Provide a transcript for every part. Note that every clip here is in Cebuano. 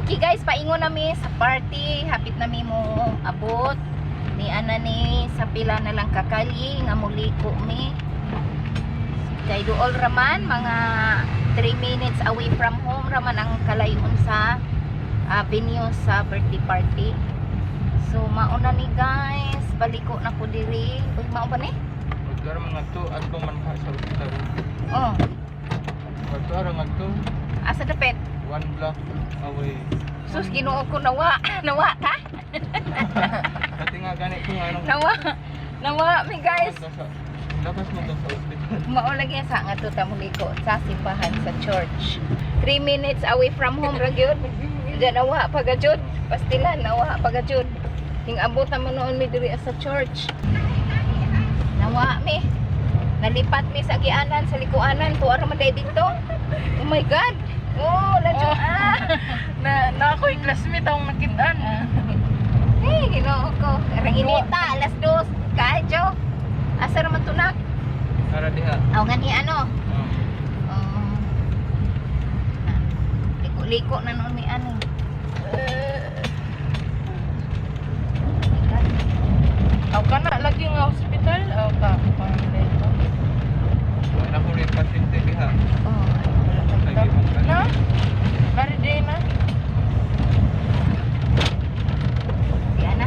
Okay guys, paingon nami sa party. Hapit nami mo abot. Ni ana ni sa pila na lang kakali nga muliko mi. Kay duol raman, mga 3 minutes away from home raman ang kalayon sa venue sa birthday party. So mauna ni guys, baliko na ko diri. Uy, mao ba ni? Magkara mga to, atong man sa ospital. Oh, Magkara nga to, asa dapit? One block away. Sus, Ginoo ko, nawa. Nawa ta? Dati nga ganit ko nga nung Nawa. Nawa mi guys. Labas mo sa ospital. Mao lagi sa nga to ta muliko sa simbahan, sa church. 3 minutes away from home ra gyud. Diyan nawa pagajud. Pastilan nawa pagajud. Ning abot naman noon mi diri sa church. Nawa mi. Nalipat mi sa agianan, sa likuanan tuwa ra man day dito. Oh my God. Oh, ladyo ah. Na, na ako'y classmate akong nakitaan. Eh, Ginoo ko. Karang inita, alas 2. Kaadyo. Asa raman tunak? Tara diha. Aw nga ni ano. Oh. Oh. Liko-liko na noon may ano. Oh my God. Aw ka na, lagi nga hospital. Aw ka, pang dito. Wala ko rin pasyente diha. Oh, wala pa. Lagi man ka. Na? Mary na? Di ana.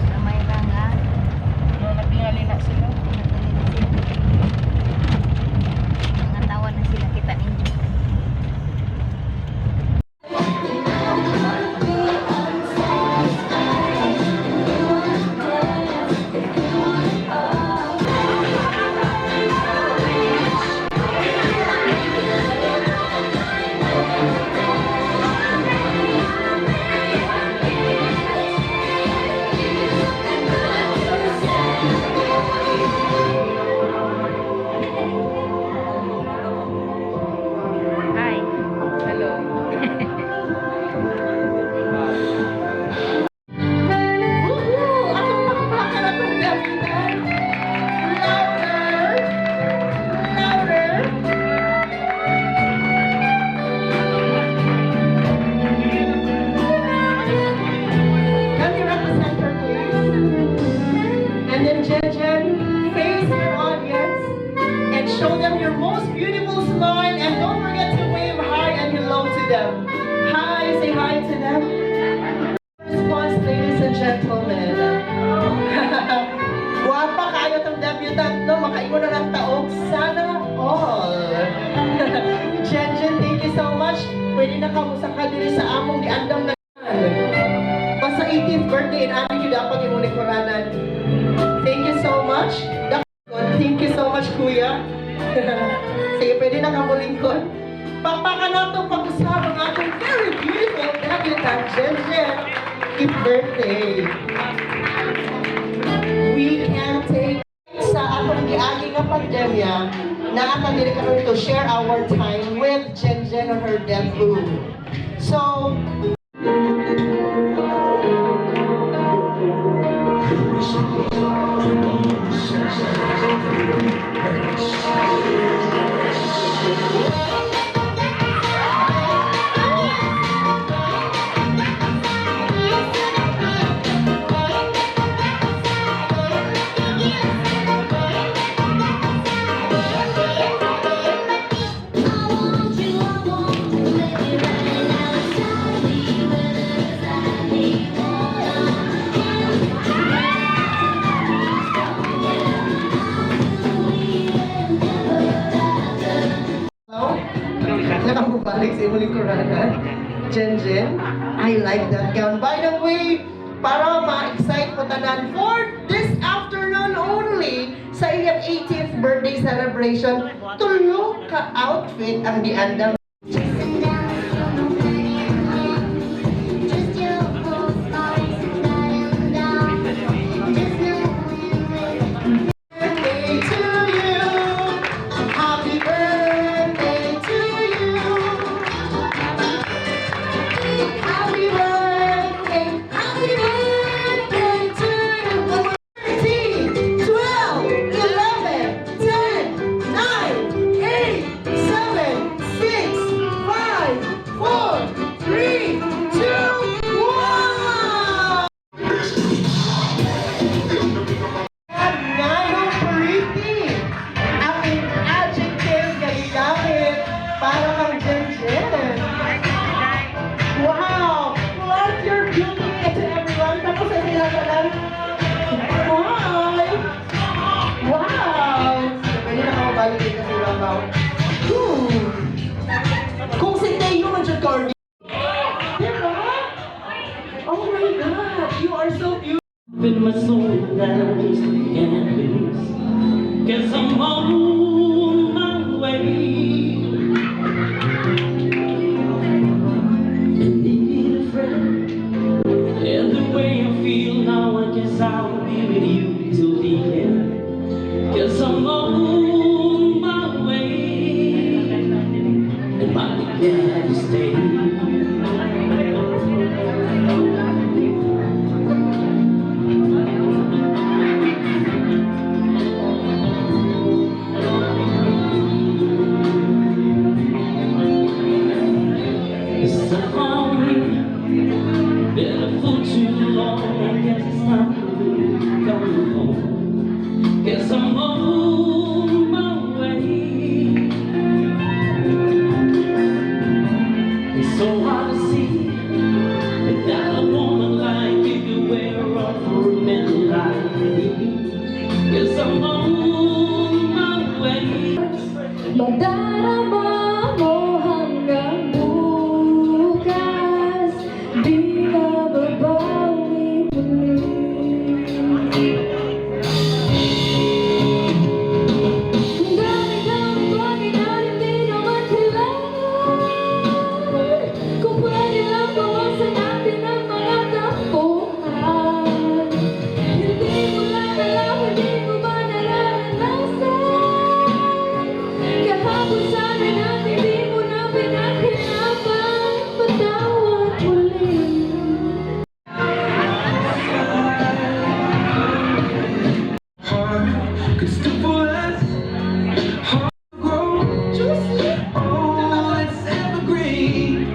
Gamay lang ah. No, natingali na sila. Tinatali na sila. Mga tawa na sila kita ninyo. Hi. Hello. Woohoo! Atong pakpakan atong gamitan. Louder! Louder! Come here at the center, please. And then, Jen Jen, face your audience and show them your most beautiful smile. And don't forget to wave hi and hello to them. Hi, say hi to them. Response, ladies and gentlemen. Guwapa kaayo tong debutant, no? Makaingon na ng taog. Sana all. Jen Jen, thank you so much. Pwede na ka diri sa among giandam na. Basta 18th birthday in amin yun dapat imong lingkuranan. Thank you so much. Thank you so much, Kuya. Sige, pwede na ka mulingkod. Pakpakan nato pag-usap ang atong very beautiful debutant, Jen Jen. Happy birthday. We can take sa atong giagi nga pandemya, naa ta diri karon to share our time with Jen Jen on her debut. So, Hello? Nakabubalik sa imong lingkuranan. Jen Jen, I like that gown. By the way, para ma-excite mo tanan for this afternoon only sa iyang 18th birthday celebration, tulo ka outfit ang giandam. Dressing down from a planet, just your whole spice and down. Just knowing with Birthday to you. Happy birthday to you. Happy birthday, happy birthday to you. 13, 12, 11, 10, 9, 8, 7, 6, Balik kita sa ibabaw. Woo! Kung si Teo man siya, Cardi. Diba? Oh my God! You are so beautiful. In my soul that I just can't lose. Guess I'm on my way. I need a friend. And the way I feel now, I guess I'll be with you till the end. Guess I'm on my way. And mighty glad to stay. It's a lonely, been a fool too long. I guess it's time to come home. Guess I'm on my way. It's so hard to see that a woman like you could wear off for a man like me. Guess I'm on my way. Madarama mo hanggang bukas. Di na babawi muli. Ang dami-daming bagay na hindi naman kailangan. Kung pwede lang bawasan natin ang mga tampuhan. Hindi mo lang alam, hindi mo ba nararanasan? Kahapon sana natin di mo na pinahirapan. Patawad muli. Heart could still for us, heart grow. Oh, it's evergreen.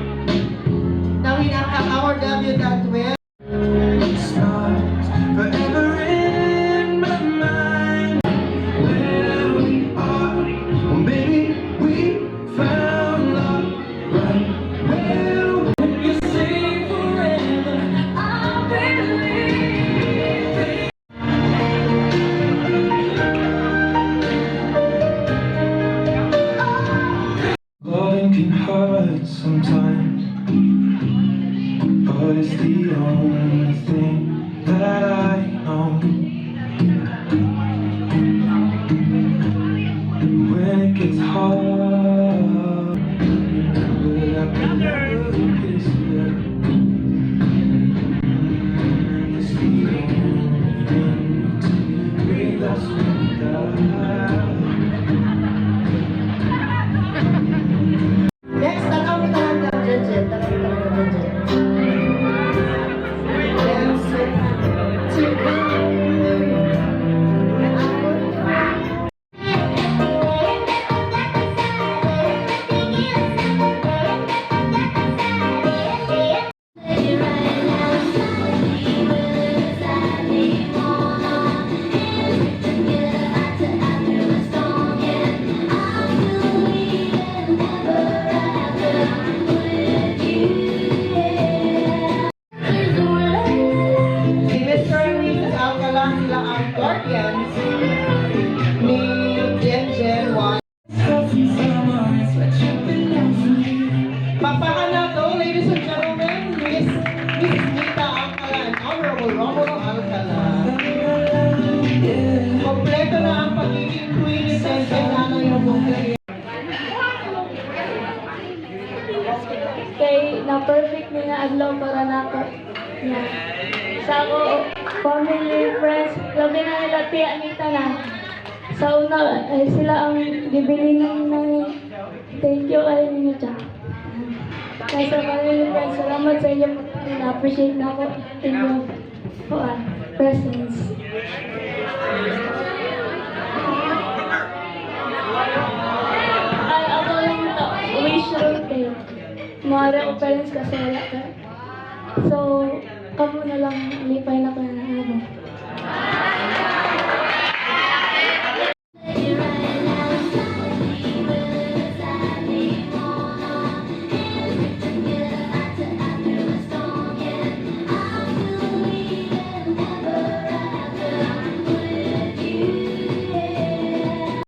Now we now have our debutante with Stars forever in my mind. Where we are, well, maybe we found love right where You say forever, I believe. Loving can hurt sometimes, but it's the only thing that I know. When it gets hard, remember that we never disappear. It's the only thing to breathe us when we die. Next, tanaw ni tanan ng Jenjen. Tanaw ni tanan ng Jenjen. Dance to Si Mr. and Mrs. Alcala, sila ang guardians ni Jenjen 1. Papahan na to, ladies and gentlemen, Miss Nita Alcala and Honorable Romulo Alcala. Kompleto na ang pagiging queen ni Jenjen Nanay yung buong. Kay na perfect ni nga adlaw para nako. Nga. Sa ako family, friends, labi na nila tiya ni tanan. Sa una ay sila ang gibilinan namin. Thank you kayo ninyo tiya. Kaya sa family, friends, salamat sa inyo. Na-appreciate na ako inyong presence. Ay, ako lang to, wish ron kayo. Maaari ako parents kasi wala ka. So, kamo na lang, lipay na ko na ano.